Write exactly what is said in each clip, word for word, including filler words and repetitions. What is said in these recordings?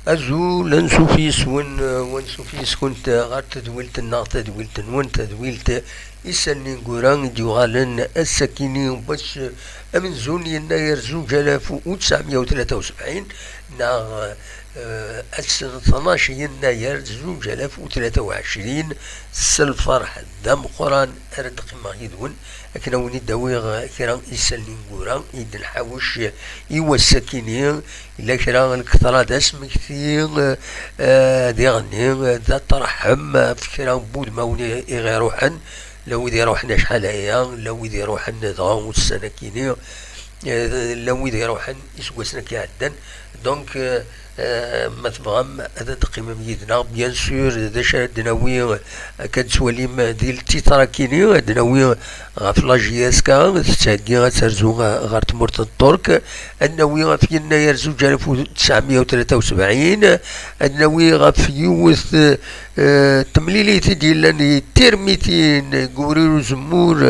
Azul, ansuf yes-wen, eh, wansuf yes-kent, eh, ɣer tedwilt-nneɣ, tadwilt-nwen, tadwilt, eh, Isallen Ineggura i d-yuɣalen ass-akini n wass, eh, amenzu n yennayer zuǧ alaf u tesɛemya u tlata u sebɛin, neɣ, eh, ass n tnac yennayer zuǧ alaf u tlata u ɛecrin, s lferḥ d ameqqran ara d-qqimeɣ yid-wen, akken a wen-id-awiɣ kra isallen ineggura i d-nḥawec i wass-akini. Yella kra n lketṛa d asmekti, eh, diɣenni, eh, d aṭerḥem ɣef kra n wudmawen i, i ɣ-iruḥen, la wid iruḥen acḥal aya, la wid iruḥen dɣa ussan-akini, eh, la wid iruḥen iseggasen akka iɛeddan. Donc, eh, eh, ma tebɣam ad d-teqqimem yid-neɣ, bien sûr, d acu ara d-nawi, akka d-tettwalim di ltitra-kini, ad d-nawi ɣef la J S K, tettheggi ad terzu ɣer tmurt n Ṭṭerk, ad nawi ɣef yennayer zuǧ alaf u tesɛemya u tlata u sebɛin, ad nawi ɣef yiwet, eh, temlilit i d-yellan di Tirmitin, deg Uwrir Uzemmur,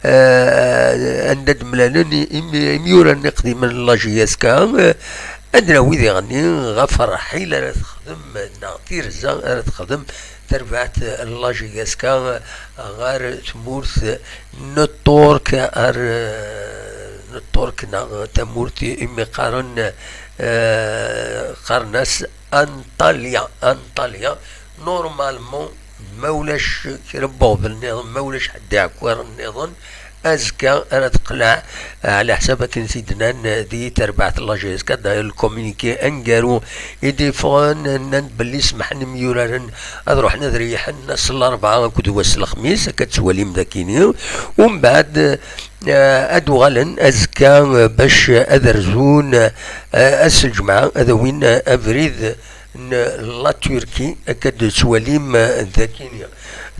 eh, anda d-mlalen imi-, imyuran iqdimen n la J S K, eh, ad nawi diɣenni ɣef ṛṛḥil ara texdem, neɣ tirza ara texdem terbaɛt n la J S K ɣer tmurt n Ṭṭerk, ar, n Ṭṭerk neɣ tamurt imi qqaren, eh, qqaren-as Antalya, Antalya. Normalement, ma ulac kra n uɣbel nniḍen, ma ulac ḥedd iɛekkwaren nniḍen, azekka ara teqleɛ, eh, ɛla ḥsab akken t-id-nnan, eh, di terbaɛt n la J S K, d'ailleurs, le communiqué aneggaru i d-iffɣen, nnan-d belli semḥen imyuraren ad ruḥen ad reyḥen ass n larebɛa akked wass n lexmis, akka tettwalim dakini. Umbeɛd, eh, ad uɣalen azekka, eh, bac ad rzun, eh, ass n lǧemɛa, ad awin, eh, abrid n la Turquie, akka d-tettwalim, eh, dakini.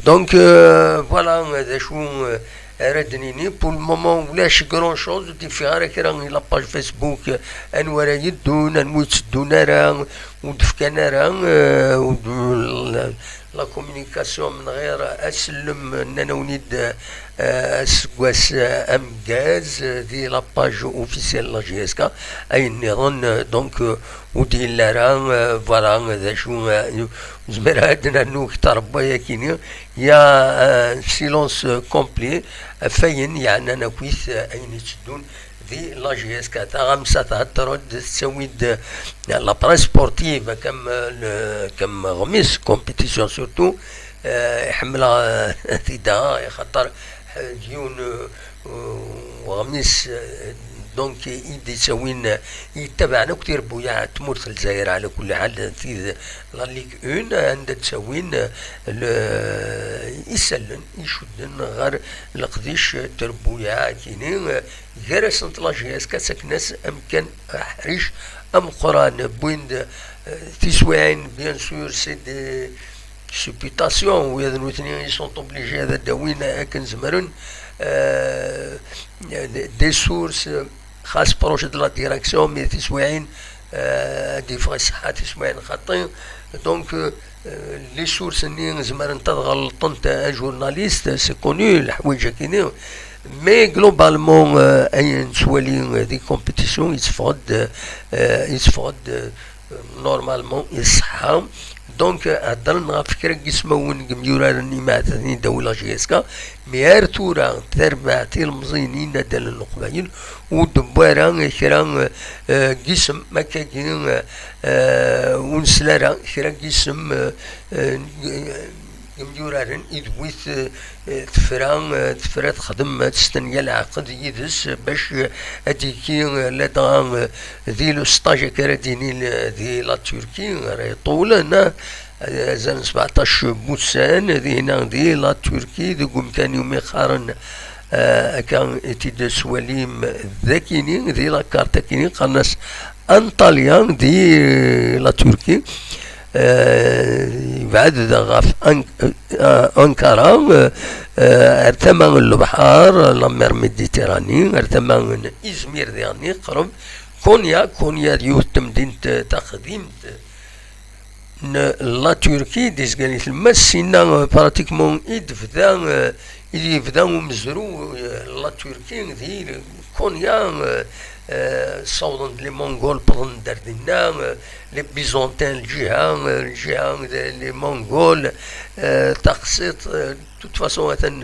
Donc, euh, voilà, euh, d acu, euh, ara d-nini. Pour le moment, ulac grand chose, ur d-ifiɣ ara kra i la page Facebook, euh, anwa ara yeddun, anwa ur tteddun ara, ur d-fkan ara, euh, ur d-, la, la communication من غير asellem, nnan-awen-id, euh, aseggas, euh, ameggaz, euh, di la page officielle n la J S K, ayen nniḍen, euh, donc, euh, ur d-yelli ara, euh, voilà, d acu, euh, nezmer ad d-nernu kter n wayakini, ya, euh, silence, euh, complet, ɣef wayen yeɛnan akkit, euh, ayen itteddun di la J S K. Taɣamsa thedder-d, tettawi-d, euh, la presse sportive, comme, euh, le, comme ɣmis, compétition surtout, euh, iḥemmel-aɣ, euh, tidda, ixaṭer, euh, d yiwen, euh, euh, uɣmis, euh, donc, i d-ittawin, i yettabaɛen akk tirebbuyaɛ n tmurt n Lezzayer, ɛla kulli ḥal, tid, la Ligue un, anda d-ttawin, le, isallen icudden ɣer leqdic n trebbuyaɛ-agi-ni, gar-asent la J S K, ttaken-as amkan aḥric ameqqran, wwin-d, eh, tiswiɛin, bien sûr, c'est des supputations, ula d nutni, ils sont obligés ad d-awin akken zemren, eh, des sources, xas proche de la direction, mais tiswiɛin, eh, ad d-yeffeɣ iṣeḥḥa, tiswiɛin xaṭi. Donc, eh, les sources-nni zemrent ad ɣelṭent un journaliste, c'est connu, leḥwayeǧ-agi-ni. Mais globalement, eh, ayen nettwali, eh, di compétition, yetteffeɣ-d, eh, yetteffeɣ-d, eh, normalement, iṣeḥḥa. Donc, eh, heddren ɣef kra n yismawen n yimyuraren imeɛdaden i d-tawi la J S K, mais ar tura, tarbaɛt ilemẓiyen i yinaddalen n Leqbayel, ur d-tewwi ara kra, eh, n yisem, akkagi, eh, eh, ur nsel ara kra n yisem, eh, eh, n yimyuraren i d-tewwi, eh, eh, tefra, eh, tefra texdem, eh, testenya leɛqed yid-s, eh, bac, eh, ad d-yekki, eh, ladɣa, eh, di le stage akka ara d-yini, eh, di la Turquie, ara iṭulen, eh, azal n sbeɛṭac n wussan, dinna di la Turquie, deg umkan iwumi qqaren, eh, akka i t-id-tettwalim dakini, di la carte akini, qqaren-as Antalya, di la Turquie, eh, yebɛed ɣef An-, eh, Ankara, eh, eh, ar tama n lebḥer, la mer Méditerranée, ar tama n Izmir diɣenni, qreb Konya. Konya d yiwet n temdint, eh, taqdimt, n la Turquie, d izgan i tlemmast, sinna, euh, pratiquement i d-bda, euh, i d-yebda umezruy, euh, la Turquie, di Konya, euh, euh, ssawḍen-d les Mongols, wwḍen-d ar dinna, euh, les Byzantins, lǧiha, euh, lǧiha, les, les Mongols, euh, taqsiṭ, euh, de toute façon, atan,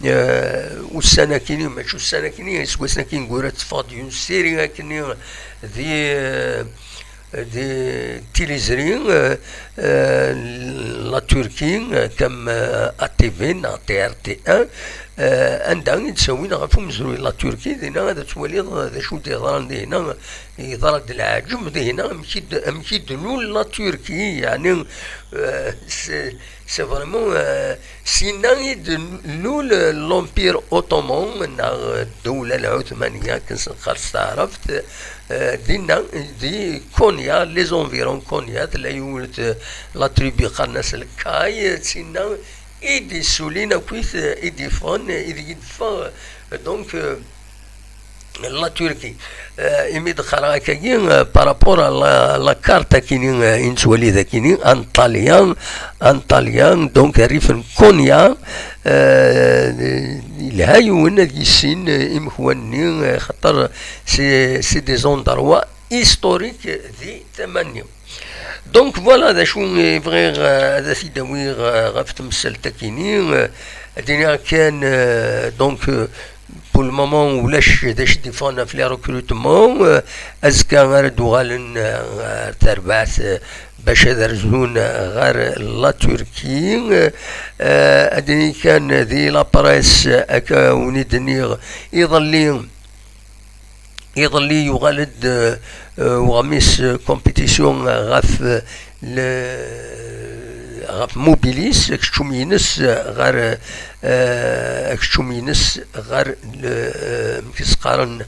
euh, ussan akini, mačči ussan akini, iseggasen akini, gura teffeɣ-d une série akini di, euh, di tiliẓri, euh, euh, la Turquie, euh, comme, euh, A T V neɣ T R T un, euh, anda i d-ttawin ɣef umezruy la Turquie, dinna ad twaliḍ d acu d-yeḍran dinna, yeḍra-d leɛǧeb dinna, amek i d-, amek i d-lul la Turquie, yeɛni, euh, c'est, c'est vraiment, euh, sinna i d-lul l'Empire ottoman, neɣ ddewla lɛuthmaniya, akken s-neqqar s taɛrabt, euh, dinna, di Konya, les environs Konya, tella yiwet, euh, la tribu qqaren-as Lkay, sinna i d-issulin akkit, euh, i d-yeffɣen, i d-yeffeɣ, euh, donc, euh, la Turquie. Euh, imi d-qqareɣ akkagi, euh, par rapport à la, la carte akini, euh, i nettwali d akini, Antalya, Antalya, donc rrif n Konya, euh, yelha yiwen ad yissin, euh, imekwan-nni, euh, xaṭer c'est, c'est des endroits historiques di tama-nni. Donc voilà d acu i bɣiɣ, euh, ad t-id-awiɣ, euh, ɣef temsalt akini, euh, ad iniɣ kan, euh, donc, euh, pour le moment ulac d acu d-yeffɣen ɣef les recrutements, euh, azekka ara d-uɣalen, euh, ar terbaɛt, euh, bac ad rzun, euh, ɣer la Turquie, euh, euh, ad iniɣ kan di la presse, euh, akka wen-id-nniɣ iḍelli, Iḍelli yuɣal-d, euh, euh, uɣmis, euh, compétition, euh, ɣef, euh, le, ɣef Mobilis, akeččum-ines, euh, ɣer, euh, akeččum-ines ɣer le, euh, amek i s-qqaren,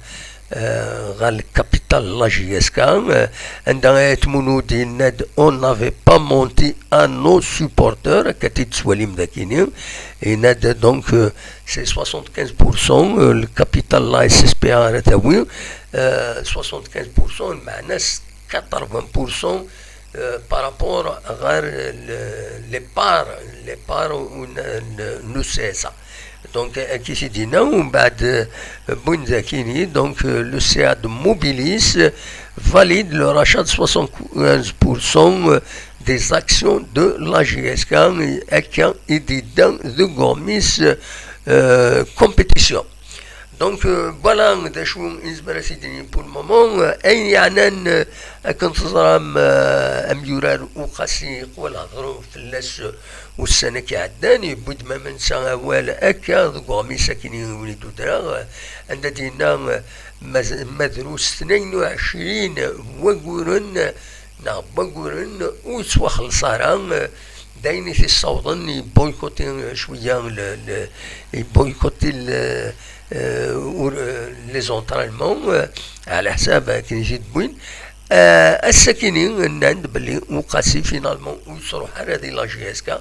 euh, ɣer le capital la J S K, euh, anda ay tmunud yenna-d: "On n'avait pas menti à nos supporters", akka t-id-tettwalim dakini, yenna-d donc, euh, c'est soixante-quinze pour cent, euh, le capital la S S P A ara tawi, euh, soixante-quinze pour cent, lmeɛna quatre-vingts pour cent, euh, par rapport ɣer le, les parts, les parts n, n, n U C S A. Donc, euh, akken i d-yenna, umbeɛd, euh, wwin-d akini, donc, euh, l'U C A de Mobilis, euh, valide le rachat de soixante-quinze pour cent, euh, des actions de la J S K, akka i d-yedda deg uɣmis, euh, compétition. Donc, euh, voilà d acu i nezmer ad t-id-nini pour le moment. Euh, ayen yeɛnan, euh, akken teẓram, euh, amyurar Uqasi, yeqwa lehdur fell-as, euh, ussan-agi iɛeddan, yewwi-d mama netta awal akka deg uɣmis akken i wen-id-udreɣ, euh, anda d-yenna, euh, ma, ma drus tnayen u ɛecrin waguren, neɣ n waguren ur yettwaxelleṣ ara, eh, d ayen i t-issawḍen i boycotter, eh, cwiya le, le, i boycotter le, eh, ur, eh, les entraînements, eh, ɛla ḥsab akken i t-id-wwin. Eh, ass-akini nnan-d belli Uqasi finalement ur yettruḥ ara di la J S K,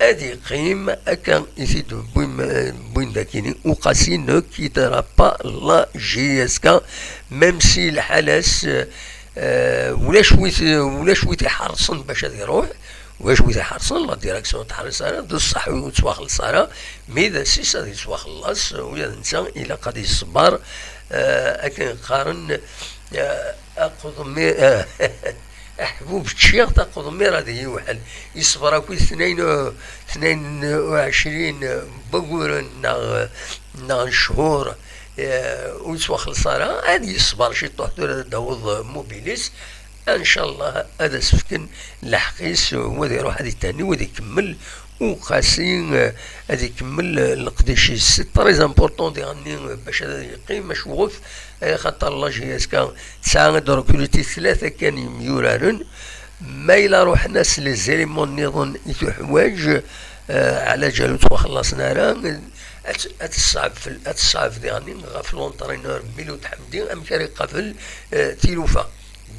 ad yeqqim akka i t-id-wwin, eh, wwin dakini, Uqasi ne quittera pas la J S K, même si lḥal-as, eh, Eh, ulac wi t-, ulac wi t-iḥerṣen bac ad iruḥ, ulac wi t-iḥerṣen, la direction ur tḥerṣ ara, d ṣṣeḥ ur yettwaxelleṣ ara, mi d assis ad yettwaxelleṣ, ula d netta ilaq ad yeṣber, eh, akken qqaren, eh, aqeḍmi-, eh, aḥbub ččiɣ-t, aqeḍmir ad iyi-iwḥel. Yeṣber akk i tnayen, tnayen u ɛecrin n waguren neɣ, neɣ n cchur, eh, ur yettwaxelleṣ ara, ad yeṣber ciṭuḥ tura ad d-taweḍ, eh, Mobilis. Ncallah ad as-fken lḥeqq-is, eh, wa ad iruḥ ad ithenni, wa ad ikemmel Uqasi, eh, ad ikemmel, eh, leqdic-is. C'est très important diɣenni, eh, bac ad yeqqim, acuɣef, eh, xaṭer la J S K tesɛa ad rekruti tlata kan yemyuraren, ma yella ruḥen-as les éléments nniḍen i tuḥwaǧ, eh, ɛla ǧal ur ttwaxellaṣen ara, ad, ad teṣɛeb fel-, ad teṣɛeb diɣenni ɣef l'entraîneur Miloud Hamdi amek ara iqabel, eh, tilufa.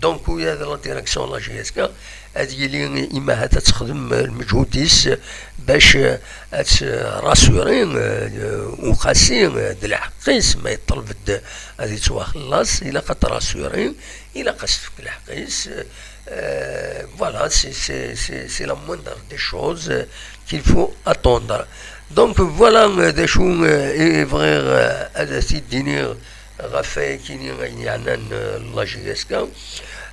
Donc, ula d la direction la J S K ad yili imahat ad texdem, eh, lmeǧhud-is bac, eh, ad t-rassurer, eh, Uqasi, eh, d lḥeqq-is, ma yeṭleb-d ad yettwaxellaṣ, ilaq ad t-rassurer, ilaq ad s-tefk lḥeqq-is, eh, Euh, voilà, c'est, c'est, c'est, c'est la moindre des choses, euh, qu'il faut attendre. Donc voilà, euh, d acu, euh, i bɣiɣ, euh, ad t-id-iniɣ ɣef wayakini ayen yeɛnan, euh, la J S K.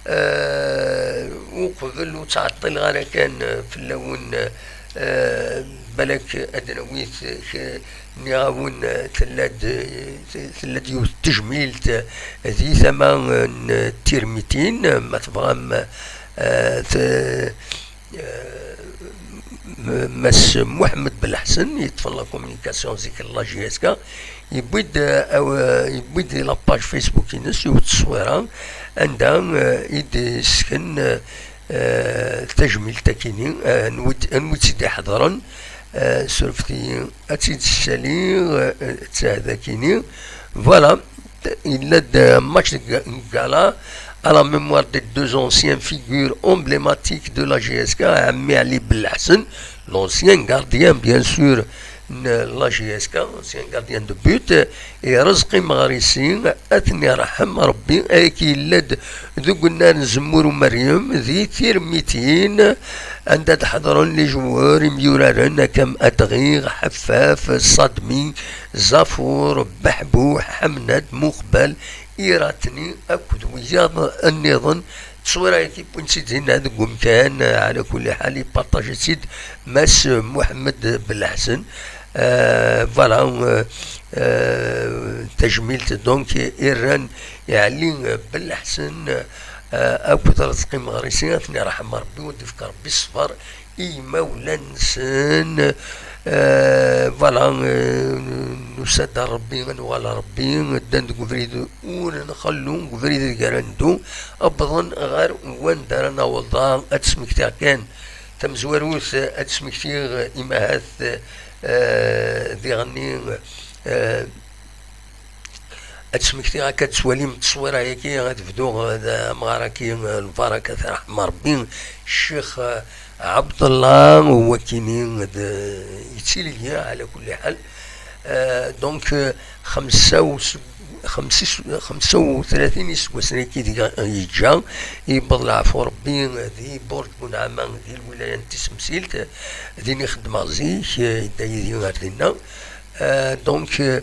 Euh, uqbel ur ttɛeṭṭileɣ ara kan, euh, fell-awen, euh, euh, balak ad d-nawi t-, k-, nniɣ-awen, euh, tella-d, euh, tella-d yiwet n tejmilt, euh, di tama, euh, n Tirmitin, euh, ma tebɣam, euh, t-, euh, m-, Mass Muḥemmed Belḥsen, yeṭṭfen la communication zik n la J S K, yewwi-d, euh, aw-, yewwi-d di la page Facebook-ines yiwet n tteswira anda, euh, i d-yessken, euh, euh, tajmilt akini, euh, anwi d-, anwi tt-id-iḥeḍren, euh, surfet-iyi, ad tt-id-ssaliɣ, euh, d tahda akini. Voilà, yella-d, euh, match de ga-, gala à la mémoire des deux anciennes figures emblématiques de la J S K, Ɛemmi Ɛli Belḥsen, l'ancien gardien, bien sûr, n la J S K, ancien gardien de but, et Rezqi Meɣrisi, ad ten-iṛḥem Ṛebbi, ayagi yella-d deg unnar n Zemmur Umeryem, di Tirmitin, anda d-ḥeḍren les joueurs, imyuraren, akka am Adɣiɣ, Ḥeffaf, Ṣadmi, Zafur, Beḥbuḥ, Ḥemnad, Muqbal, Iratni, akked wiyaḍ nniḍen. Tteswira-agi wwin-tt-id dinna deg umkan, ɛla kulli ḥal, iparṭaji-tt-id Mass Muḥemmed Belḥsen. Euh, voilà, euh, euh, tajmilt, donc, i rran i Ɛli Belḥsen, euh, akked Rezqi Meɣrisi, ad ten-iṛḥem Ṛebbi, u ad d-ifk Ṛebbi ṣṣber i yimawlan-nsen. Euh, voilà, euh, nusa-d ar Ṛebbi, ad nuɣal ar Ṛebbi, ddan deg ubrid ur nxellu, deg ubrid ideg ara neddu, wwḍen ɣer wanda ara naweḍ. Ad d-smektiɣ kan tamezwarut, ad d-smektiɣ imahat, euh, diɣenni, euh, ad d-smektiɣ akka ad twalim tteswira-agi, ad bduɣ, euh, d amɣar-agi, euh, lbaraka, ad t-iṛḥem Ṛebbi, Ccix, euh, Ɛebdellah, wakini d, yettili ɛla kulli ḥal. Euh, donc, euh, xemsa u s-, xemsa u s-, xemsa u tlatin iseggasen-agi deg yeǧǧa, yewweḍ leɛfu Ṛebbi di Burǧ Bunɛama, di lwilaya n Tisemsilt, din i xeddmeɣ zik, euh, yedda yid-i ar dinna. Euh, donc, euh,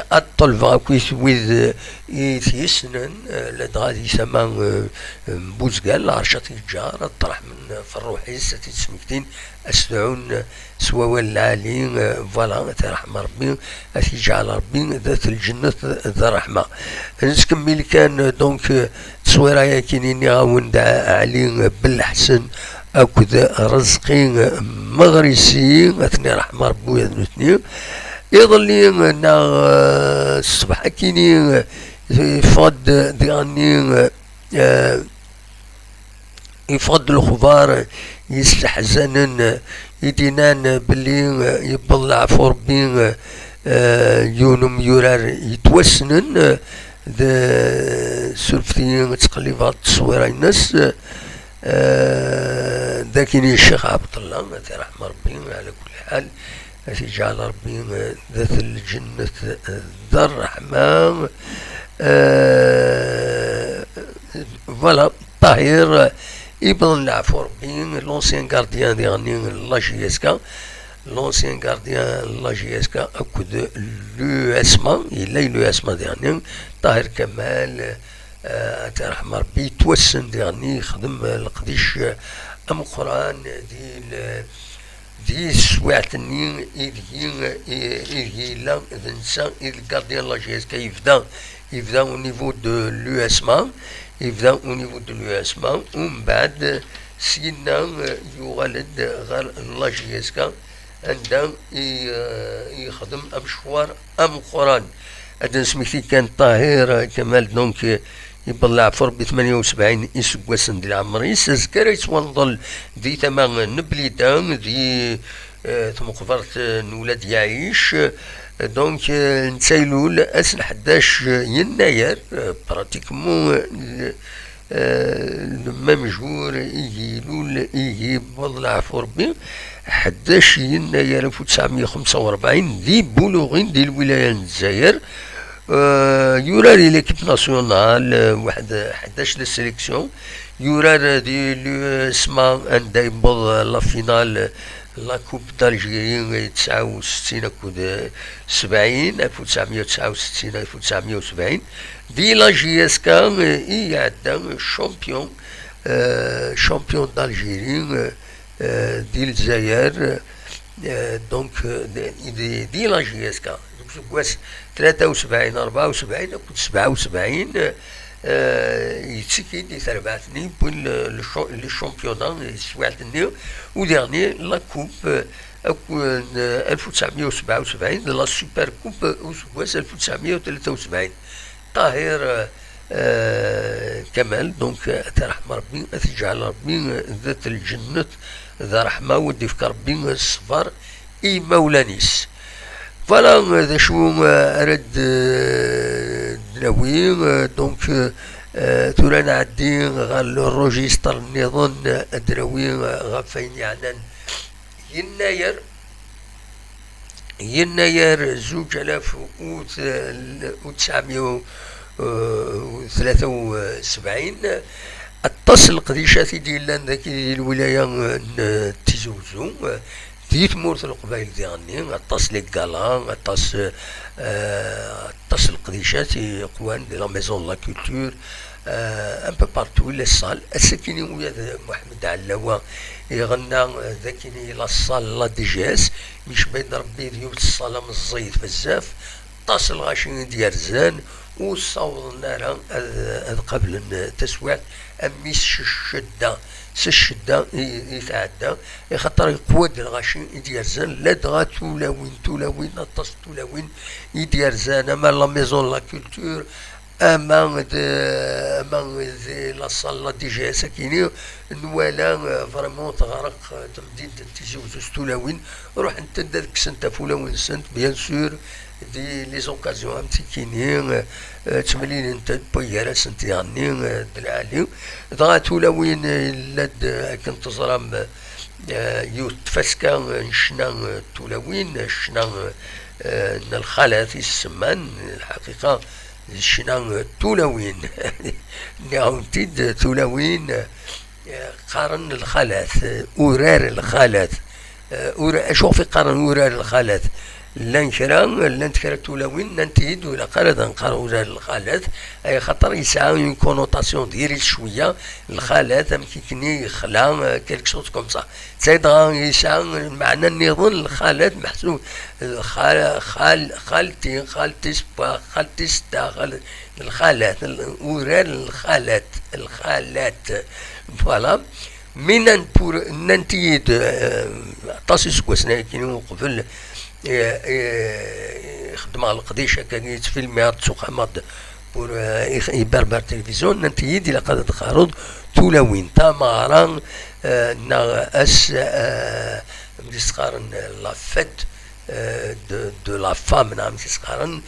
ad ṭṭelbeɣ akkit wid, euh, i t-yessnen, euh, ladɣa di tama, euh, n Buzgan, lɛerc ad t-yeǧǧar, ad ṭṭreḥmen ɣef ṛṛuḥ-is, ad t-id-smektin, ad s-dɛun s wawal lɛali, euh, voilà, ad t-iṛḥem Ṛebbi, ad t-yeǧɛel Ṛebbi d at lǧennet d ṛṛeḥma. Nettkemmil kan, euh, donc, euh, tteswira-yagi nniɣ-awen-d Ɛli Belḥsen akked Rezqi Meɣrisi, ad ten-iṛḥem Ṛebbi ula d nutni. Iḍelli neɣ, euh, ṣṣbeḥ akini, euh, yeffeɣ-d diɣenni, euh, yeffeɣ-d lexbar yesseḥzanen, i d-yennan belli, euh, yewweḍ leɛfu Ṛebbi, euh, yiwen umyurar yettwassnen, euh, d, surfet-iyi, ttqellibeɣ tteswira-ines, euh, d akini Ccix Ɛebdellah, ad t-iṛḥem Ṛebbi, ɛla kulli ḥal, ad t-yeǧɛel Ṛebbi, euh, d at lǧennet, euh, d ṛṛeḥma. Euh, voilà, Ṭahir, euh, yewweḍ leɛfu Ṛebbi, l'ancien gardien diɣenni n la J S K, l'ancien gardien n la J S K akked l'U S M A, yella l'U S M A diɣenni, Ṭahir Kamal, euh, ad t-iṛḥem Ṛebbi, yettwassen diɣenni, yexdem leqdic, euh, ameqqran di le-, di teswiɛt-nni ideg, ideg yella d netta i d gardien n la J S K, yebda, yebda au niveau de l'U S M A, yebda au niveau de l'U S M A, umbeɛd syenna, euh, yuɣal-d ɣer la J S K, anda i, euh, yexdem amecwar ameqqran. Ad d-nesmekti kan Ṭahir Kamal, donc, euh, yewweḍ leɛfu Ṛebbi tmanya u sebɛin iseggasen di leɛmer-is. Azekka ara yettwanḍel di tama n Blida, di, euh, tmeqbert, euh, n Ulad Yaɛic. Donc, euh, netta ilul ass n ḥdac yennayer, euh, pratiquement, euh, euh, le même jour i ilul, i yewweḍ leɛfu Ṛebbi, ḥdac yennayer alef u tesɛemya u xemsa u ṛebɛin, di Buluɣin, di lwilaya n Lezzayer. Euh, yurar i l'équipe nationale, euh, واحد حداش la sélection. Yurar di l'USMA anda yewweḍ la finale, la Coupe d'Algérie, tesɛa u settin akked sebɛin, ألف وتسعمية وتسعة وستين ألف وتسعمية وسبعين. Di la JSK, euh, i iɛedda champion, euh, champion d'Algérie, euh, euh, di Lezzayer, euh, donc, euh, di, di, di la JSK. Deg useggas tlata u sebɛin, rebɛa u sebɛin akked sebɛa u sebɛin, euh, yettiki-d i terbaɛt-nni, wwin le, le cha-, le championnat, euh, teswiɛt-nni, u dernier, la coupe, euh, akked, euh, ألف وتسعمية وسبعة وسبعين, la Super Coupe, euh, useggas ألف وتسعمية وثلاثة وسبعين. Tahir, euh, euh, Kamal, donc, euh, ad t-irḥem Rebbi, ad t-iǧɛel Rebbi, euh, d at lǧennet, d ṛṛeḥma, u ad d-ifk Rebbi, euh, ṣṣber i imawlan-is. Voilà, euh, d acu, euh, ara d, euh, d-nawi, euh, donc, euh, euh, tura nɛeddi ɣer le registre nniḍen, euh, ad d-nawi, euh, ɣef wayen yeɛnan Yennayer, Yennayer zuǧ alaf u t-, u tesɛemya u tlata u sebɛin, aṭas n leqdicat i d-yellan dagi di lwilaya n Tizi Uzzu, di tmurt n Leqbayel diɣenni, aṭas les galas, aṭas, eh, aṭas n leqdicat i qwan di la Maison de la Culture, eh, un peu partout, les salles. Ass-akini ula d Muḥemmed Ɛellawa iɣenna, eh, d akini la salle, la D G S, yecba-d Rebbi d yiwet ṣṣala meẓẓiyet bezzaf, aṭas n lɣaci i d-yerzan, ur ssawḍen ara ad, ad qablen taswiɛt, am mi s ccedda, s ccedda i, i tɛedda, ixaṭer yeqwa-d lɣaci i d-yerzan, ladɣa tulawin, tulawin, aṭas n tulawin i d-yerzan, ama la Maison de la Culture, ama d, ama d la salle, la D G S akini, nwala, eh, vraiment teɣreq, eh, temdint n Tizi Uzzu s tulawin, ruḥent-d ad kksent ɣef wulawen-nsent, bien sûr, di les occasions am tikini, eh, eh, ttemlilent-d, wway gar-asent diɣenni, eh, d lɛali. Dɣa tulawin, eh, yella-d, eh, akken teẓram, eh, yiwet n tfaska, eh, n ccna, eh, n tulawin, eh, ccna, eh, n lxalat i s-semman, lḥaqiqa, d ccna, eh, n tulawin. Nniɣ-awen-t-id, tulawin, eh, qqaren lxalat, eh, urar lxalat. Eh, ura-, acu ɣef i qqaren urar lxalat? Llan kra, llant kra n tulawin, nnant-iyi-d ur ilaq ara ad nqqar urar lxalat, ay xaṭer yesɛa une connotation diri-s cwiya, lxalat, amek ikenni yexla, eh, quelque chose comme ça. Tay dɣa yesɛa lmeɛna nniḍen, lxalat, meḥsub, eh, xal-, xal-, xalti, xalti s ppa, xalti s dda, xal-, lxalat, l-, urar n lxalat, lxalat. Voilà. Mi nnan-d pour, nnant-iyi-d, eh, aṭas iseggasen ayakini uqbel, eh, eh, xeddmeɣ leqdic akkagi, ttfilmiɣ-d, ttuqameɣ-d pour, eh, i, i Berber Télévision, nnant-iyi-d ilaq ad d-txareḍ tulawin, tameɣra, eh, neɣ ass, eh, amek i s-qqaren, la fête, eh, de, de la femme, neɣ amek i s-qqaren,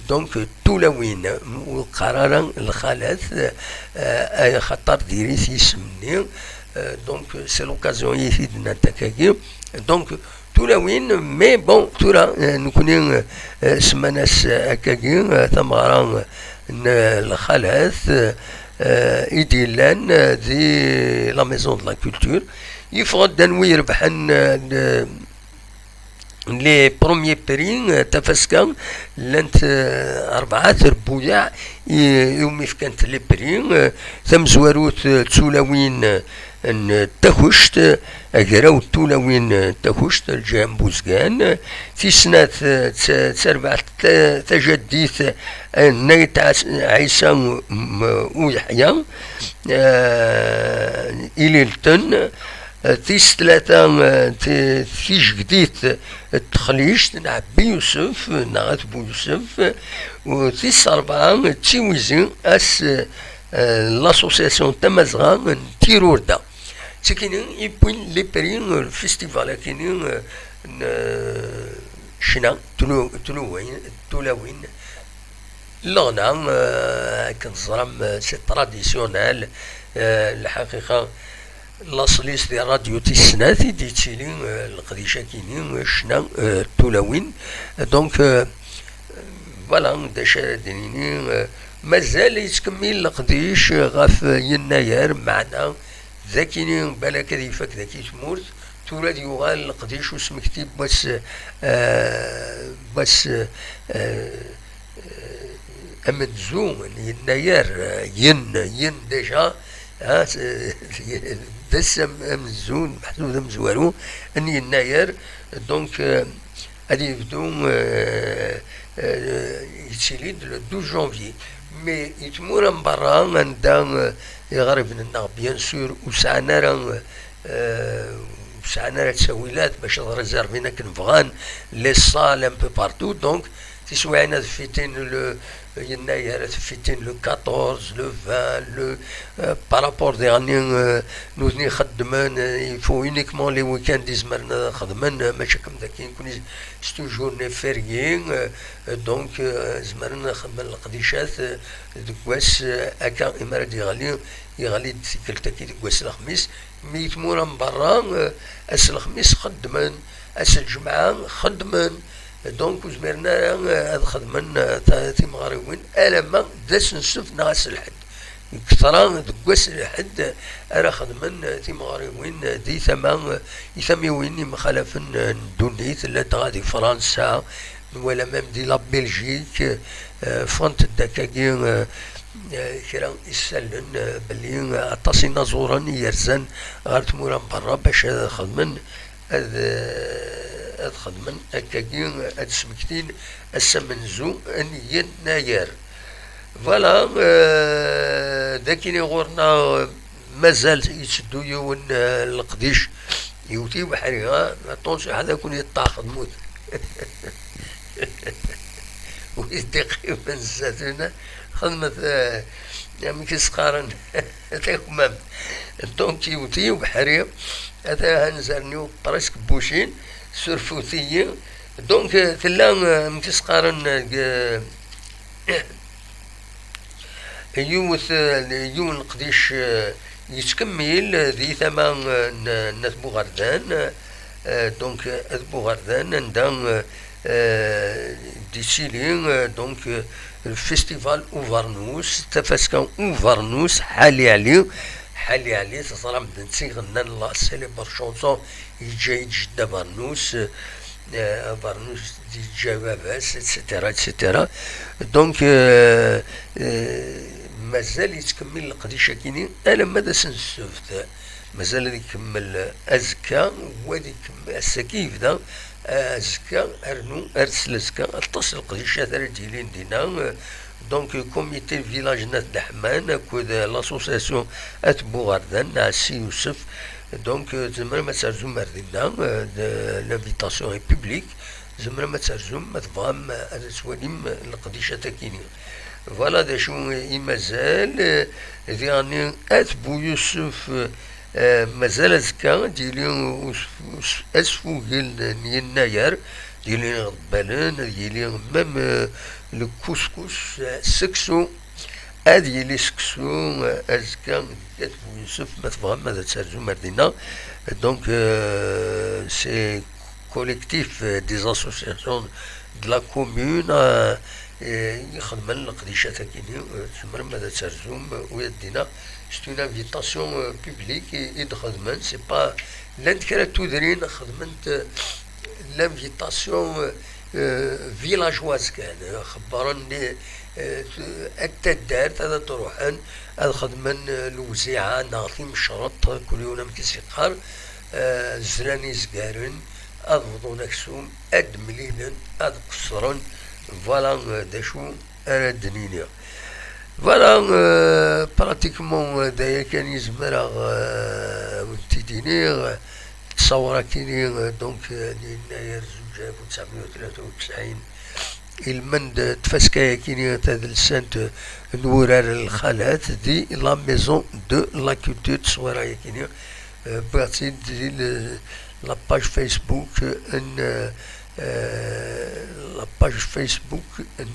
donc, tulawin, ur qqar ara lxalat, eh, ay xaṭer diri-t yisem-nni, eh, donc, c'est l'occasion i t-id-nnant akkagi. Donc, tulawin, mais bon, tura, eh, nekni, eh, semman-as, eh, akkagi, eh, tameɣra, eh, n lxalat, eh, i d-yellan, eh, di la Maison de la Culture. Yeffeɣ-d anwa irebḥen, eh, n-, les premiers prix, eh, tafaska, llant, eh, rebɛa trebbuyaɛ i, i umi fkant les prix, eh, tamezwarut, eh, d tulawin, eh, n Takuct, eh, agraw n tulawin, eh, n Takuct, Lǧiha n Buzgan, eh, tis snat, eh, d ta-, d tarbaɛt ta-, tajaddit, eh, n Ayt Ɛis-, Ɛisa M-, M-, Uyeḥya, eh, Ililten, eh, tis tlata, eh, ti-, tijegdit, eh, n Texlict, n Ɛebbi Yusef, neɣ At Bu Yusef, eh, u tis rebɛa, eh, d tiwizi, ass, eh, eh, n l'association Tamazɣa n Tirurda. D tikini i wwin les prix, eh, n lfestival akini, eh, n, eh, ccna, tlu-, tluwin, tulawin, leɣna, eh, akken teẓram, eh, c'est traditionnel, eh, lḥaqiqa, laṣel-is di ṛṛadyu tis snat i d-yettili, eh, leqdic akini, eh, ccna, eh, tulawin. Donc, eh, Voilà, d acu ara d-nini, eh, mazal yettkemmil leqdic ɣef yennayer, meɛna d akini balak ad ifak daki tmurt, tura ad yuɣal leqdic usmekti n wass, eh, n wass, eh, eh, amenzu n yennayer, eh, yen, yen déjà, ah, d ass am-, amenzu, meḥsub d amezwaru n yennayer, donc, eh, ad yebdu, euh, euh, yettili-d le douze janvier. Mais i tmura n berra, anda, euh, iɣerben-nneɣ, bien sûr, ur sɛan ara, euh, ur sɛan ara ttawilat bac ad réservin akken bɣan, les salles un peu partout, donc tiswiɛin ad fêtin le yennayer, ad fêtin le quatorze, le vingt, le, euh, par rapport diɣen, euh, nutni xeddmen, euh, il faut uniquement les week-ends i zemren ad xedmen, euh, mačči comme daki nekni c'est toujours les fériés, euh, donc, euh, zemren ad xedmen leqdicat, euh, deg wass, euh, akka, imi ara d-yeɣli, yeɣli-d tikkelt-agi deg wass lexmis, mi tmura n berra, euh, ass lexmis xeddmen, ass lǧemɛa xeddmen, donc ur zmiren ara, euh, ad xedmen, euh, ta-, timeɣriwin alamma d ass n ssebt neɣ ass lḥedd. Deg ṭṭra, deg wass n lḥedd ara xedmen, eh, timeɣriwin, eh, di tama, eh, i tamiwin imxalafen, eh, n ddunit, ladɣa di Fransa, nwala même di la Belgique, eh, ffɣent-d akkagi, eh, eh, kra isallen, eh, belli, eh, aṭas inaẓuren i yerzan ɣer tmura n berra bac ad xedmen ad, eh, ad xedmen akkagi, ad smektin ass amenzu n yennayer. Voilà, eh, d akken i ɣur-neɣ, eh, mazal yetteddu yiwen, eh, leqdic, yewwet-iyi ubeḥri, ha, attention, ad akun-yeṭṭex, xedmut. Wid d-iqqimen zdat-na, xedmet, eh, amek i s-qqaren, takmamt. Donc, yewwet-iyi ubeḥri, ata ha nzerni-w presque bucin, surfut-iyi. Donc, eh, tella, eh, amek i s-qqaren, eh, yiwet, eh, yiwen leqdic, eh, yettkemmil, eh, di tama, eh, n, n At Buɣerdan, eh, donc, eh, At Buɣerdan, anda, eh, eh, d-ittili, eh, donc, eh, le festival Ubernus, tafaska Ubernus, Ḥali Ɛli, Ḥali Ɛli, teẓram d netta i iɣennan la célèbre chanson, yeǧǧa-yi-d jedda Bernus, eh, Bernus yeǧǧa baba-s, et cetera, et cetera. Donc, eh, eh, mazal yettkemmil leqdic-akini alamma d ass n ssebt. Mazal ad ikemmel azekka, u ad ikemmel, ass-agi yebda, eh, azekka, rnu ar sel azekka, aṭas n leqdicat ara d-yilin dinna, eh, donc, comité village n At Deḥman akked, eh, l'association At Buɣerdan, Ɛassi Yusef. Donc, eh, tzemrem ad terzum ar dinna, eh, de, l'invitation est publique. Tzemrem ad terzum, ma tebɣam, eh, ad twalim, eh, leqdicat-akini. Voilà d acu i mazal, eh, diɣen At Bu Yusef, eh, mazal azekka, ad yili us-, us-, asfugel n yennayer, ad yili iɣebbalen, ad yili même, eh, le couscous, eh, seksu, ad yili seksu, eh, azekka deg At Bu Yusef, ma tebɣam ad terzum ar dinna. Donc, euh, c'est collectif, euh, des associations de la commune, euh, eh, ixedmen leqdicat-akini, eh, tzemrem ad terzum, eh, u ad d-iniɣ, c'est une invitation, eh, publique i, i d-xedmen, c'est pas, llant kra n tudrin xedment, eh, l'invitation, eh, eh, villageoise kan, eh, xebbren li, eh, at taddart ad d-ruḥen, ad xedmen, eh, lewziɛa neɣ timecreḍt, kul yiwen amek i s-yeqqar, eh, zlan izgaren, ad bḍun aksum, ad d-mlilen, ad qeṣṣren, voilà, eh, d acu ara d-nini. Voilà, euh, pratiquement, euh, d aya kan i zemreɣ, euh, ad wen-t-id-iniɣ. Ttṣawar akini, euh, donc, euh, n yennayer zuǧ alaf u tesɛemya u tlata u tesɛin, ilmend tfaska-yakini tadelsant, euh, n wurar n lxalat di la Maison de la Culture, ttṣawar-a yakini, euh, wwiɣ-tt-id di le-, la page Facebook, euh, n, euh, euh, la page Facebook n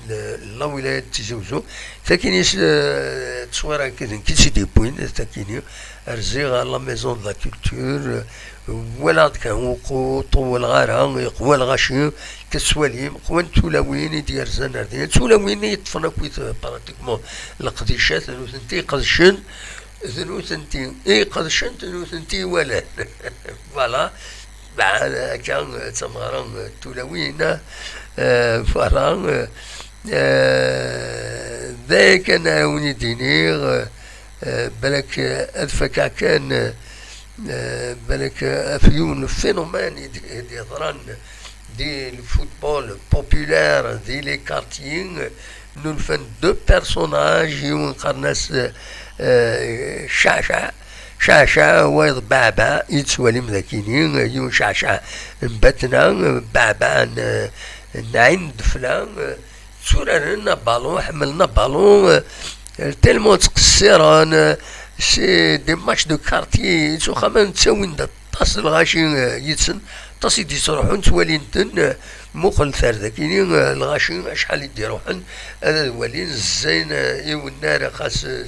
Lawilaya n Tizi Uzzu. Takini s, euh, ttṣwira-agi d nekk i tt-id-yewwin, takini rziɣ à la Maison de la Culture, euh, walaɣ-d kan ur ṭ-, ur ṭewwleɣ ara, yeqwa lɣaci, tettwalim, qwant tulawin i d-yerzan ar din. Tulawin i yeṭṭfen akkit, euh, pratiquement leqdicat, d nutenti iqedcen, d nutenti i iqedcen, d nutenti iwalan. Voilà. Bah, akka, d tameɣra n tulawin, euh, voilà, euh, euh, d aya kan ara wen-id-iniɣ, euh, euh, balak, euh, ad fakeɣ kan, euh, euh, balak, euh, ɣef yiwen n phénomène i d-, i d-yeḍran di le football populaire, di les quartiers, euh, nulfan deux personnages, yiwen qqaren-as, euh, euh, Cacah, Cacah, wayeḍ Beɛbeɛ, i tettwalim dakini, yiwen Cacah n Batna, Beɛbeɛ n, n Ɛin Defla, tturaren abalun, ḥemmlen abalun, euh, tellement ttqessiren, euh, c'est des matchs de quartier, s uxxam ttawin-d aṭas n lɣaci, euh, yid-sen, aṭas i d-yettruḥun, ttwalin-ten, euh, muqel ar dakini, euh, lɣaci acḥal i d-iruḥen, ad, ad walin, zzayen, euh, i wennar, xas, euh,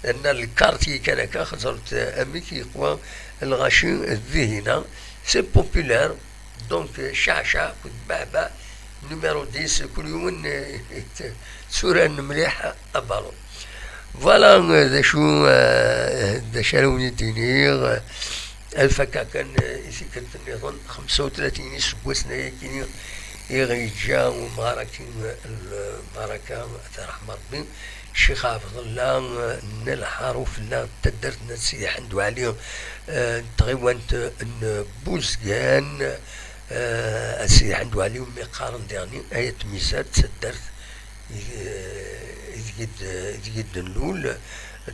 annar lkarti kan akka, xeẓret, euh, amek yeqwa lɣaci dihina. C'est populaire. Donc, euh, Cacah akked Beɛbeɛ, numéro dix, kul yiwen, euh, tturaren mliḥ abalun. Voilà, euh, d acu, euh, d acu ara wen-id-iniɣ, euh, ad fakeɣ kan, euh, i tikkelt nniḍen, xemsa u tlatin iseggasen ayagi i ɣ-yeǧǧa umɣar-agi, euh, Lbaraka, ad t-yerḥem Rebbi, Ccix Ɛebdella, eh, n Lḥaṛufella, n taddart n At Sidi Ḥend Waɛli, eh, n tɣiwant n Buzgan, eh, At Sidi Ḥend Waɛli, umi qqaren diɣni Ayt Mizar, d taddart ideg, eh, ideg i d-, ideg i d-nlul.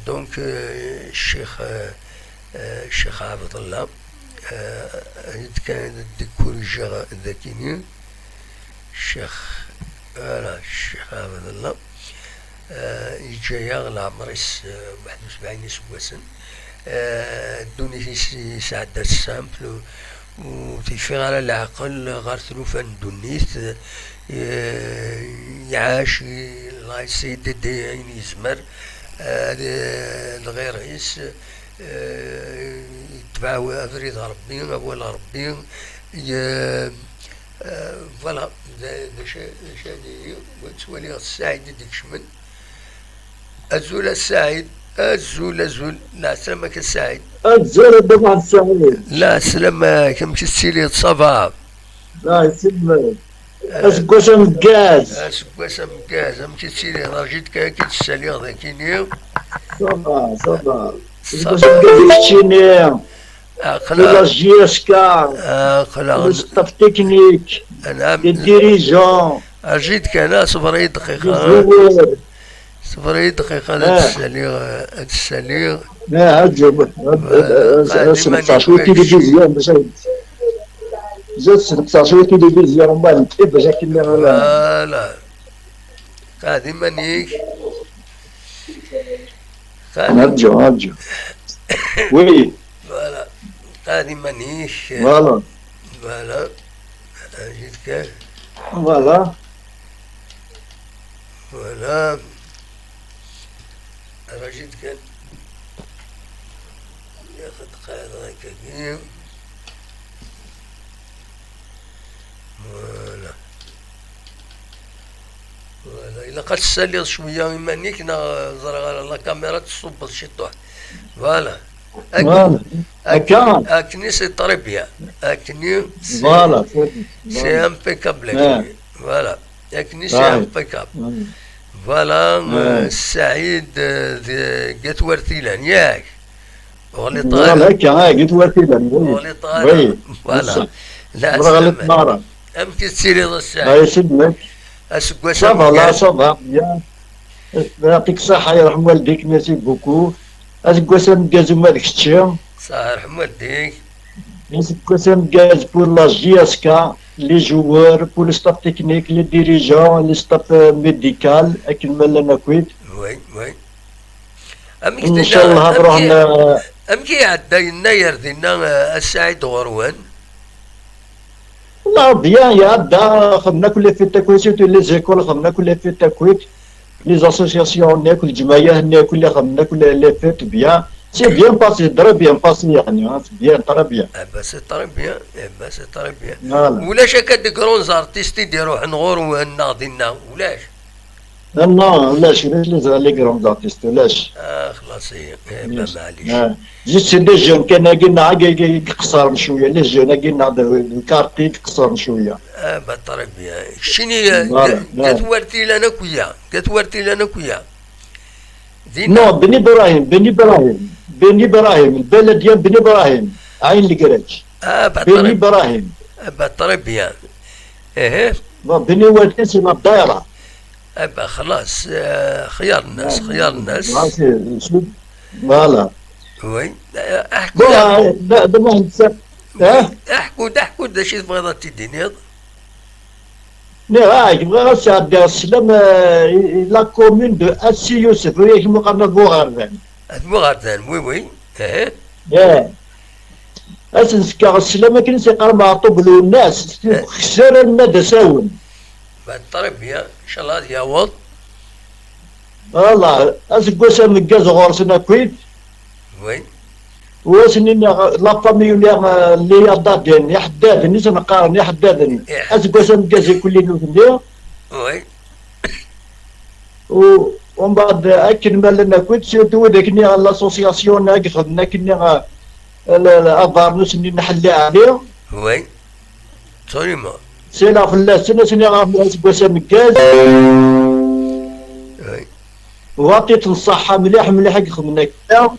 Donc, eh, Ccix, eh, eh, Ccix Ɛebdella, eh, ad d-, kan ad d-kkurijjiɣ dakini. Ccix, voilà, Ccix Ɛebdella, eh, yeǧǧa-yaɣ leɛmer-is, eh, waḥed u sebɛin iseggasen. Eh, ddunit-is yesɛedda-tt simple, ur, ur t-yeffiɣ ara leɛqel ɣer tlufa n ddunit. Eh, iɛac, il a essayé d'aider ayen yezmer, eh, d-, lɣir-is, eh, yetbeɛ abrid n Ṛebbi, awal n Ṛebbi, ye-, Euh, voilà, d, d acu, d acu ad nini, ttwaliɣ Saɛid i d-ikecmen. Azul a Saɛid, azul, azul, lɛeslama-k a Saɛid. Azul a Dda Muḥend Saɛid. Lɛeslama-k, amek i tettiliḍ, ça va? La, yesselmed. Euh, aseggas ameggaz. Aseggas ameggaz, amek i tettiliḍ? Rǧiɣ-k ad k-id-ssaliɣ dakini. Ça va, ça va. Aseggas ameggaz i keččini. Aql-aɣ. De la J S K, aql-aɣ. Le staff technique, anɛam, les dirigeants, ajid kan, ṣber-iyi dqiqa. Les joueurs. Ṣber-iyi dqiqa, ad, ah, ssaliɣ, ad ssaliɣ. Ah, ad, ad, ad, ad, ad sneqseɣ cwiṭ tilivizyu, bac ad, ad sneqseɣ cwiṭ tilivizyu, umbeɛd neṭṭef bac akken. Voilà. Qɛed iman-ik. Qɛed. Rǧu, rǧu. Oui. Voilà. Qɛed iman-ik. Voilà. Voilà. Ajid kan. Voilà. Voilà. Ajid kan. Yaf-d qɛed akkagi. Voilà. Voilà. Ilaq ad tessaliḍ cwiya iman-ik, neɣ ẓriɣ ara la caméra tṣubbeḍ ciṭuḥ. Voilà. Akken, voilà. Akken, akka. Akken c'est très bien. Akken c'est, voilà, c'est, c'est impeccable. Ouais. Voilà. Akken c'est impeccable. Ouais. Voilà, euh, ouais. Saɛid, euh, de Gatwertilan, yak? Ur ɣliṭ ara. Voilà, akka, ah, git war tidan, oui. Ur ɣliṭ ara. Oui, voilà. Lɛeslama. Amek i tettiliḍ a Saɛid? Ay, isellmek. Aseggas ameggaz. Ça va, ça va, bien. Yɛṭik ṣṣeḥḥa, yerḥem waldik, merci beaucoup. Aseggas ameggaz uma d kečči. Ṣṣeḥḥa, yerḥem waldik. Aseggas ameggaz pour la J S K, les joueurs, pour le staff technique, les dirigeants, le staff, euh, médical, akken ma llan akkit. Oui, oui. Amek i, ncallah ad ruḥen, amek i, amek i iɛedda yennayer dinna, eh, a Saɛid, ɣur-wen? Non, bien, iɛedda, xedmen akk les fêtes akk, surtout les écoles, xedmen akk les fêtes akk, les associations-nni akk, leǧmayeɛ-nni akk, xedmen akk les, les fêtes bien. C'est bien passé, très bien passé, yeɛni, hein, c'est bien, très bien. Eh ben, c'est très bien. Eh ben, c'est très bien. Voilà. Ulac akka de grands artistes i d-iruḥen ɣur-wen neɣ dinna, ulac? Ah non, ulac, ulac les, les grands artistes, ulac. Ah, xlaṣ, eh, eh, ben, maɛlic. Ah. Juste, c'est des jeunes kan-agi neɣ agi, agi, i iqeṣṣren cwiya, les jeunes-agi neɣ de, de quartier i iqeṣṣren cwiya. Ah, ben, très bien. Keččini, eh, voilà, de, voilà. Gatwar tilan akk ya, gatwar tilan akk ya. Dinna. Non, Ben Ibrahim, Ben Ibrahim, Ben Ibrahim, البلد ديال Ben Ibrahim, عين الكراج. Ah, ben, Ben très, Ibrahim. Ah, ben, très bien. Eh, eh. Bon, Ben Ibrahim, c'est la daïra. Eh ben, xlaṣ, eh, xyar nnas, xyar nnas. Voilà, c'est, c'est, voilà. Oui. Eh, aḥku-d, bon, aḥku-d. Eh, d-, d-, d-, eh? Aḥku-d, aḥku-d d acu i tebɣiḍ ad t-id-tiniḍ? Nniɣ-ak, bɣiɣ ad sɛeddiɣ sslam, eh, i, i la commune de Assi Yusef, ur yak-muqarn At Buɣerdan. At Buɣerdan, oui, oui. Eh. Eh. Ad sen-fkeɣ sslam akken i s-iqqar Meɛṭub Lwennas, s tkessar alma d asawen. Ben, très bien. Inchallah ad yaweḍ. Voilà. Aseggas ameggaz ɣur-sen akkit. Oui. U asen-nniɣ, la famille-nni, eh, n Liyadaden, iḥeddaden i sen-qqaren, iḥeddaden. Iḥeddaden. Aseggas ameggaz i kulli nutni. Oui. U, umbeɛd, akken ma llan akkit, surtout widak-nni, l'association-nni, i ixedmen akkenni, eh, l-, l-, abernus-nni n Ḥelli Ɛli. Oui. Absolument. Sila fell-asen, asen-nniɣ aseggas ameggaz. Oui. Waṭit n ṣṣeḥḥa mliḥ, mliḥ i ixedmen akka.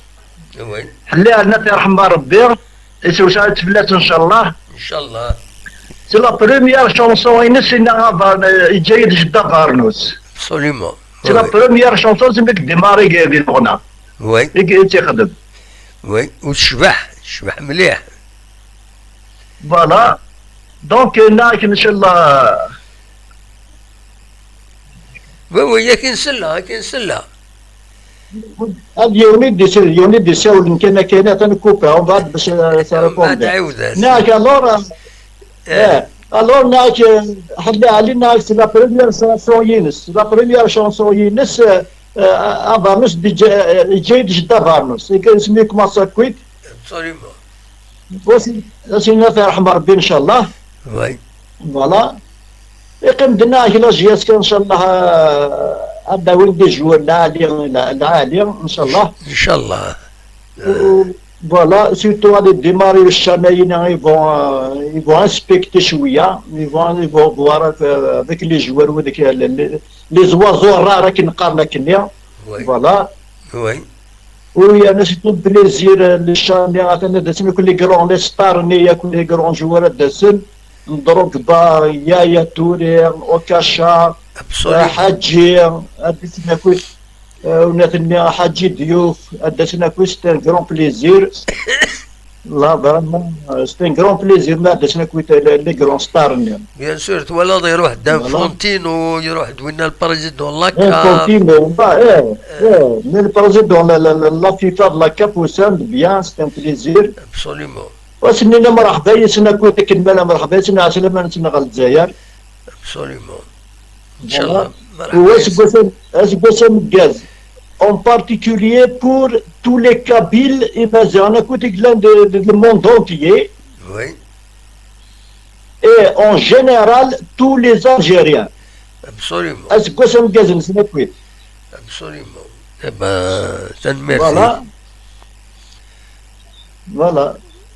Oui. Ḥelli Ɛli, ad t-yerḥem Rebbi. Isewseɛ-itt fell-as, ncallah. Ncallah. C'est la première chanson-ines, inna abar-, yeǧǧa-yi-d jeddi abernus. Absolument. C'est la première chanson, c'est mi k-démarré di leɣna. Oui. I, i tt-ixdem. Oui, u tecbeḥ, tecbeḥ mliḥ. Voilà. Donc, euh, nniɣ-ak, ncallah. Oui, oui, akken sella, akken sella. Ad yiwen i d-is-, yiwen i d-isawlen kan akka, atan kupa, umbeɛd bac, euh, ad tṛukuḍ. Nniɣ-ak, alors, euh, eh, alors, nniɣ-ak, euh, Ḥelli Ɛli, nniɣ-ak, c'est la première chanson-ines, c'est la première chanson-ines, euh, euh, abernus, yeǧǧa-, euh, yeǧǧa-yi-d jeddi abernus. Isem-is Mass Akit. Absolument. Asin, asin ad t-yerḥem Rebbi, ncallah. Oui. Voilà. Iqqim dinna ak la J S K, ncallah, euh, ad d-awin des joueurs lɛali, lɛali, ncallah. Ncallah. Euh, voilà, surtout ad démarrer le championnat, ils vont, euh, ils vont inspecter cwiya, ils vont, ils vont voir, euh, avec les joueurs, avec, euh, les, les, les oiseaux rares, akken qqaren akkenni. Oui. Voilà. Oui. Oui, yerna c'est un plaisir, euh, les champions, atan ad d-asen akk les grands, les stars-nni, akk les grands joueurs ad d-asen, Drogba, Yaya Touré, Ocacha, absolument. Euh, Hadji, ad d-asen akk, euh, unat-nni Hadji Diouf, ad d-asen akk, c'est un grand plaisir. Là, vraiment, euh, c'est un grand plaisir, ma ad-asen akk les, les grands stars-nni. Bien sûr, twalaḍ iruḥ-d Infantino, iruḥ-d winna le président de la CAF. Infantino, bah, eh, eh, mais le président, la, la, la, la FIFA de la CAF, usan-d bien, c'est un plaisir. Absolument. Asen-nni mreḥba yes-sen akk, akken ma la mreḥba yes-sen, ɛeslama-nsen ɣer Lezzayer. Absolument. Voilà. Inchallah, mreḥba yes-sen. U aseggas, aseggas ameggaz, en particulier pour tous les Kabyles, Imaziɣen akk i yellan de, de, le monde entier. Oui. Et en général, tous les Algériens. Absolument. Aseggas ameggaz-nsen akk. Absolument. Eh ben, tanemmirt-ik. Voilà. Voilà.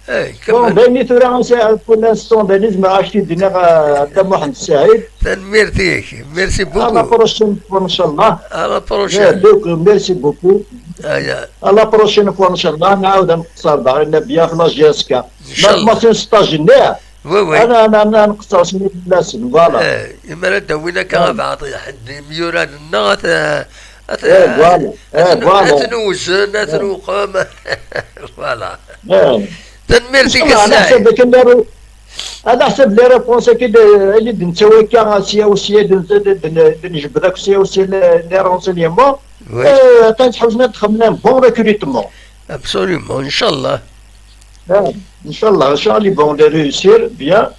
Eh, bon, kemmel. D ayen i tura, pour l'instant, d ayen i zemreɣ ad k-t-id-iniɣ, a Dda Muḥend Saɛid. Tanemmirt-ik. Merci beaucoup. À la prochaine fois, ncallah. À la prochaine. Eh, donc, merci beaucoup. Aya. À la prochaine fois, ncallah, nɛawed ad nqeṣṣer daɣen, bien, ɣef la J S K. Ncallah. Ma tmaṣin stage-nni, oui, oui. Ana, ana, ana, nqeṣṣer s fell-asen, voilà. Eh, imir ad d-awin akka abeɛḍ, ḥedd imyuran-nneɣ, at, at, eh, voilà. Eh, voilà. Ad ten-wzen, ad ten-uqem. Voilà. Eh. Tanemmirt-ik a Saɛid. Ala ḥsab akken, ala ḥsab les réponses-agi d, i d-nettawi akka, sya u sya, d, d, d, d, d-njebbed akk sya u sya les, les renseignements. Oui. Eh, atan tḥewsen ad xedmen un bon recrutement. Absolument, ncallah. Ah, ncallah, ncallah, ils vont les réussir bien.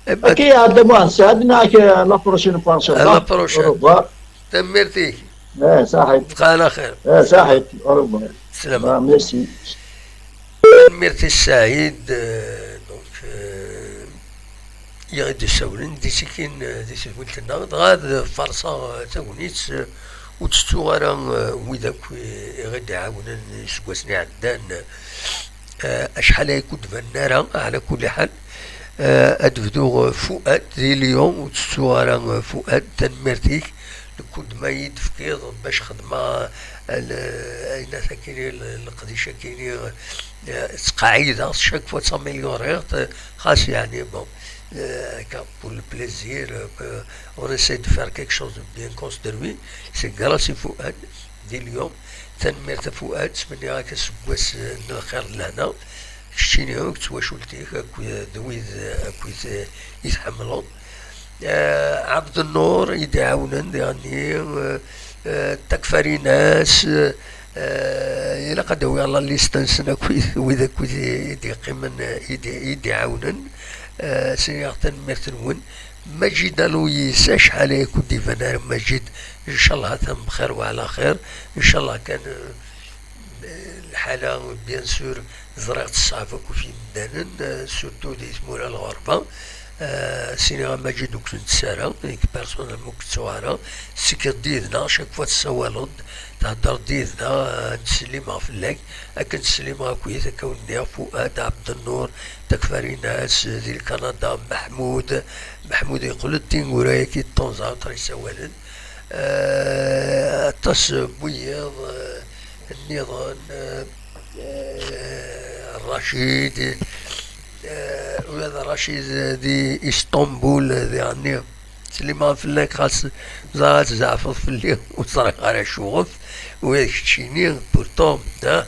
Akka iɛedda Muḥend Saɛid, neɣ la prochaine fois, nchallah. À la prochaine. Au revoir. Tanemmirt-ik. Eh, saḥit. Bqa ɛla xir. Eh, saḥit. Au revoir. Sslama. Ah, merci. Tanemmirt i Saɛid, eh, donc, eh, i ɣ-d-issawlen di tikin, eh, di tedwilt-nneɣ, dɣa ad farṣeɣ, eh, tagnit, eh, ur ttettuɣ ara, eh, wid akk i, i ɣ-d-iɛawnen iseggasen iɛeddan, eh, acḥal ay ur d-banen ara, ɛla kulli ḥal. Eh, ad bduɣ, eh, Fuad di Lyon, ur ttettuɣ ara, eh, Fuad, tanemmirt-ik. Lekkud ma iyi-d-tefkiḍ bac xedmeɣ, eh, l-, ayen akini, l-, leqdic akini, eh, ttqeɛɛideɣ-t, chaque fois ttamélioriɣ-t, eh, xas yeɛni, bon, eh, akka, pour le plaisir, eh, on essaie de faire quelque chose de bien construit, c'est grâce à Fuad. Di Lyon. Tanemmirt a Fuad, ttmenniɣ-ak aseggas, eh, n lxir d lehna, keččini akk d twacult-ik, akked d wid, eh, akked, eh, i tḥemmleḍ. Eh, Ɛebdennur i d-iɛawnen diɣenni, eh, eh, Takfarinas, eh, ilaq ad awiɣ la liste-nsen akked wid akked i d-yeqqimen, eh, i d-, i d-iɛawnen. Eh, siniɣ tanemmirt-nwen. Majid Aloyis, acḥal ay ur d-iban ara Majid, ncallah atan bxir wa ɛla xir, ncallah kan, eh, lḥala, bien sûr, ẓriɣ teṣɛeb akk ɣef yimdanen, eh, surtout di tmura n lɣerba, eh, siniɣ a Majid ur k-nettess ara, nekk personnellement ur k-ttuɣ ara, tettekkiḍ-d yid-neɣ, chaque fois tessawaleḍ-d, theddreḍ-d yid-neɣ, eh, ttsellimeɣ fell-ak, akken ttsellimeɣ akkit, akka wen-nniɣ, Fuad, Ɛebdennur, Takfarinas, di Lkanada, Meḥmud, Meḥmud yeqqel-d tineggura-agi de temps à autre yessawalen. Eh, aṭas n wiyiḍ, eh, nniḍen, eh, eh, Racid, eh, ula d Racid di Istanbul, diɣenni, ttsellimeɣ fell-ak, xas ẓriɣ ad tzeɛfeḍ fell-i, ur ẓriɣ ara acuɣef, ula d keččini, pourtant, ah.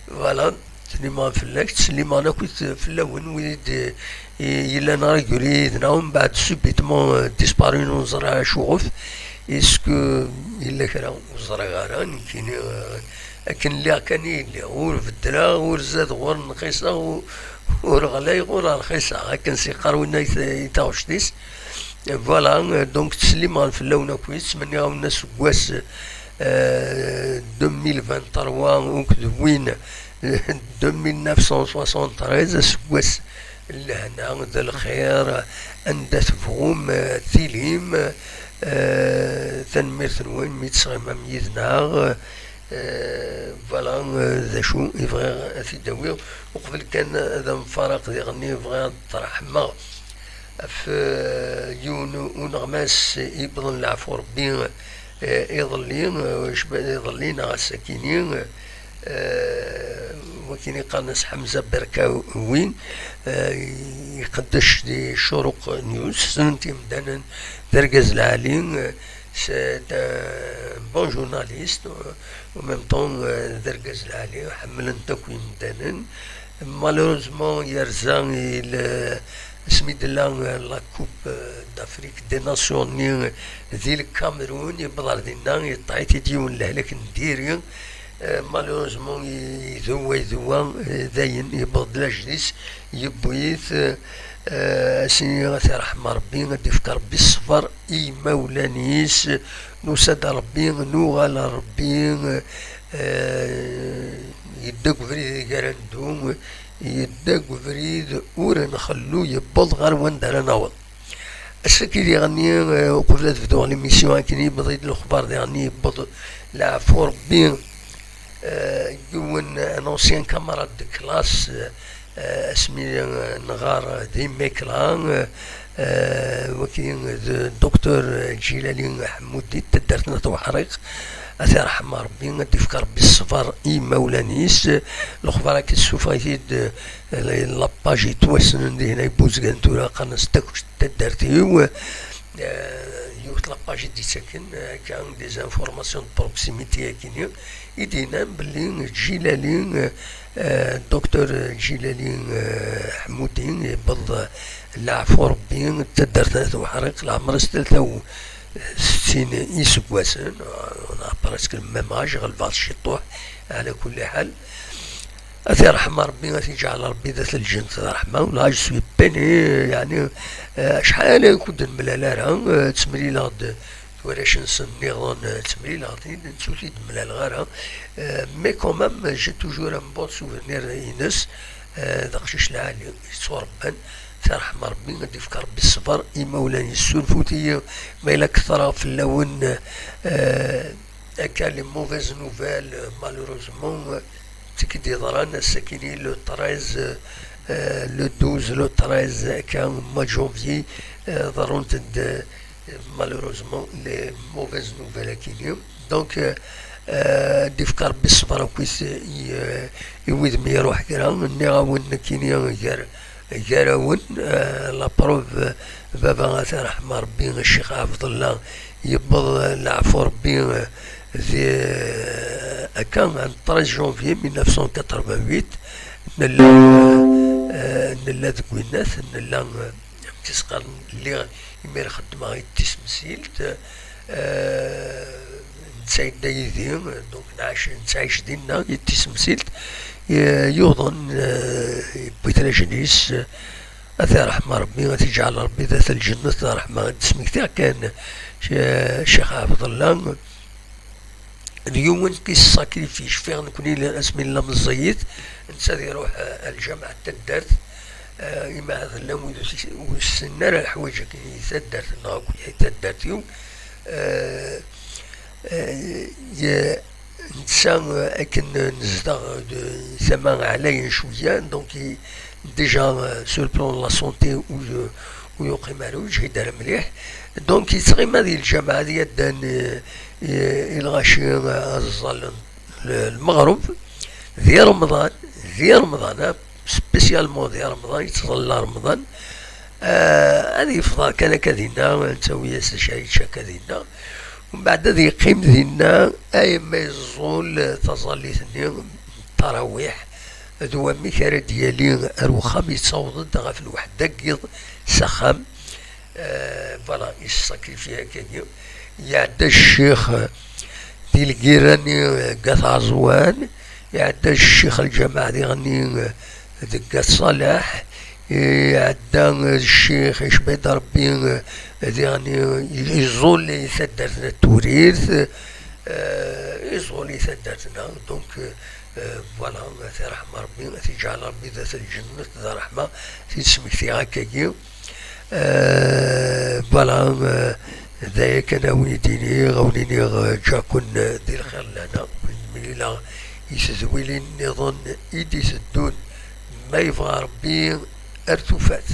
Voilà. Ttsellimeɣ fell-ak, ttsellimeɣ akkit fell-awen, wid i d-, i, yellan régulier yid-neɣ, mbeɛd subitement, euh, disparu, ur neẓri ara acuɣef. Est-ce que yella kra? Ur ẓriɣ ara, nekkini, euh, akken lliɣ kan i lliɣ, ur beddleɣ, ur zadeɣ, ur nqiseɣ, ur, ur ɣlayeɣ, ur rxiseɣ, akken s-yeqqar winna i t-, i taɣect-is. Voilà, euh, donc ttsellimeɣ fell-awen akkit, ttmenniɣ-awen aseggas, euh, deux mille vingt-trois akked win deux mille neuf cent soixante-treize, aseggas n lehna, d lxir, anda tebɣum, eh, tilim, eh, tanemmirt-nwen mi d-tesɣimam yid-neɣ, eh, voilà, eh, d acu i bɣiɣ ad t-id-awiɣ. Uqbel kan ad am-fariɣ diɣenni, bɣiɣ ad ṭerḥmeɣ ɣef, eh, yiwen uneɣmas i yewwḍen leɛfu Rebbi, eh, iḍelli, eh, cba-, iḍelli neɣ ass-akini, eh, wakin i qqaren-as Ḥemza Berkawi, eh, iqeddec di Ccuruq News, ssnen-t yimdanen d argaz lɛali, eh, c'est un bon journaliste, eh, en même temps, eh, d argaz lɛali, ḥemmlen-t akk yimdanen. Malheureusement, yerza i le-, asmi d-tella, eh, la Coupe, eh, d'Afrique des Nations-nni, eh, di Lkamerun, yewweḍ ɣer dinna, yeṭṭeɛ-it-id yiwen lehlak n diri. Eh, malheureusement, i-, iduwa, iduwa, eh, dayen, yewweḍ-d lajed-is, yewwi-t, eh, eh, as-nini ad t-yerḥem Rebbi, ad d-yefk Rebbi ṣṣber i yimawlan-is, nusa-d ar Rebbi, nuɣal ar Rebbi, eh, yedda deg ubrid i ara neddu, yedda deg ubrid ur nxellu, yewweḍ ɣer wanda ara naweḍ. Ass-agi diɣenni, eh, uqbel ad bduɣ l'émission, akken yewweḍ-id lexbar diɣenni, yewweḍ leɛfu Rebbi, eh, yiwen, un ancien camarade de classe, eh, asmi, eh, nɣar di Mekla, eh, eh, waki d Docteur Ǧilali Ḥemmudi, taddart n At Uḥriq, ad t-yerḥem Rebbi, ad d-yefk Rebbi ṣṣber i yimawlan-is. Lexbar-agi tessufeɣ-it-id, eh, la page yettwassnen dihin ay Buzgan tura, qqaren-as Takkuct n taddart-iw. Eh, yiwet la page i d-yettaken, eh, akka, des informations de proximité akini, i d-yennan belli Ǧilali, eh, Docteur Ǧilali, eh, Ḥemmudi, yewweḍ leɛfu Rebbi, d taddart n At Uḥriq, leɛmer-is tlata u settin iseggasen, on a presque le même âge, ɣelbeɣ ciṭuḥ, ɛla kulli ḥal. Ad t-iṛḥem Ṛebbi, ad t-iǧɛel Ṛebbi d at lǧennet d ṛṛeḥma. Là, je suis peiné, yeɛni, eh, acḥal ur d-nemlal ara, eh, ttemlileɣ-d d warrac-nsen nniḍen, eh, ttemlileɣ-t-id, nettu ur t-id-mlaleɣ ara. Eh, mais quand même, j'ai toujours un bon souvenir ines, eh, d aqcic lɛali, yettuṛebban, ad t-iṛḥem Ṛebbi, ad d-ifk Ṛebbi ṣṣber, imawlan yessurfut-iyi, ma yella kefreɣ fell-awen, eh, akka les mauvaises nouvelles, eh, malheureusement, eh, d tikid yeḍran ass-akini le treize, eh, le douze, le treize, akka, mois de janvier, eh, ḍerrunt-d, eh, malheureusement, les mauvaises nouvelles akini. Donc, eh, eh, ad d-ifk Ṛebbi ṣṣber akkit i, eh, i wid mi iṛuḥ kra. Nniɣ-awen nekkini gar, gar-awen, eh, la preuve, eh, baba ad t-iṛḥem Ṛebbi, Ccix Ɛebdellah, yewweḍ, eh, leɛfu Ṛebbi, eh, di, eh, akka, le treize janvier mille neuf cent quatre-vingt-huit, nella, eh, nella deg winnat, nella, eh, amek i s-qqaren, lliɣ imir xeddmeɣ i tisemsilt, eh, netta yedda yid-i, donc nɛac, nettɛic dinna i tisemsilt, eh, yuḍen, eh, yewwi-t lajel-is, eh, ad t-iṛḥem Ṛebbi, ad t-iǧɛel Ṛebbi d at lǧennet d ṛṛeḥma. Ad d-smektiɣ kan, eh, Ccix Ɛebdellah, d yiwen qui se sacrifie. Cfiɣ nekkni asmi nella meẓẓiyit, netta ad iruḥ, eh, ar lǧameɛ n taddart, eh, imi ahat llan wid ur s-, ur ssinen ara leḥwayeǧ-agi i taddart-nneɣ akk, i taddart-iw. Eh, eh, ye-, netta, eh, akken nezdeɣ, eh, tama ɛlayen cwiya, donc i, déjà, euh, sur le plan de la santé, ur, ur yuqim ara, ur yeǧhid ara mliḥ. Donc, yettɣima di lǧameɛ, ad yaddan, euh, i, i lɣaci, euh, ad ẓẓallen l-, lmeɣreb. Di Remḍan, di Remḍan, ah, spécialement di Remḍan, yettẓalla Remḍan. Euh, ad yefḍer kan akka dinna, nettawi-as d acu ara yečč akka dinna. Umbeɛd ad yeqqim dinna, ay ma yeẓẓul taẓallit-nni n ttarawiḥ, d wamek ara d-yali ar wexxam, yettaweḍ-d ɣef lweḥda n yiḍ s axxam. Eh, voilà, yessakrifya akkagi. Iɛedda ccix di lgirra-nni, eh, deg At Ɛeẓwan, iɛedda ccix lǧameɛ diɣenni, eh, deg At Ṣaleḥ, iɛedda, eh, ccix icba-d Ṛebbi, eh, diɣenni, eh, iẓul i taddart n At Tewrirt, eh, iẓul i taddart-nneɣ. Donc, eh, Eh, voilà, ad t-iṛḥem Ṛebbi, ad t-iǧɛel Ṛebbi d at lǧennet d ṛṛeḥma, ad t-id-smektiɣ akkagi. Eh, voilà, eh, d aya kan a wen-id-iniɣ, a wen-iniɣ, eh, ǧǧiɣ-ken, eh, di lxir lehna, a wen-mlileɣ i tedwilin nniḍen i d-iteddun, ma yebɣa Ṛebbi, ar tufat.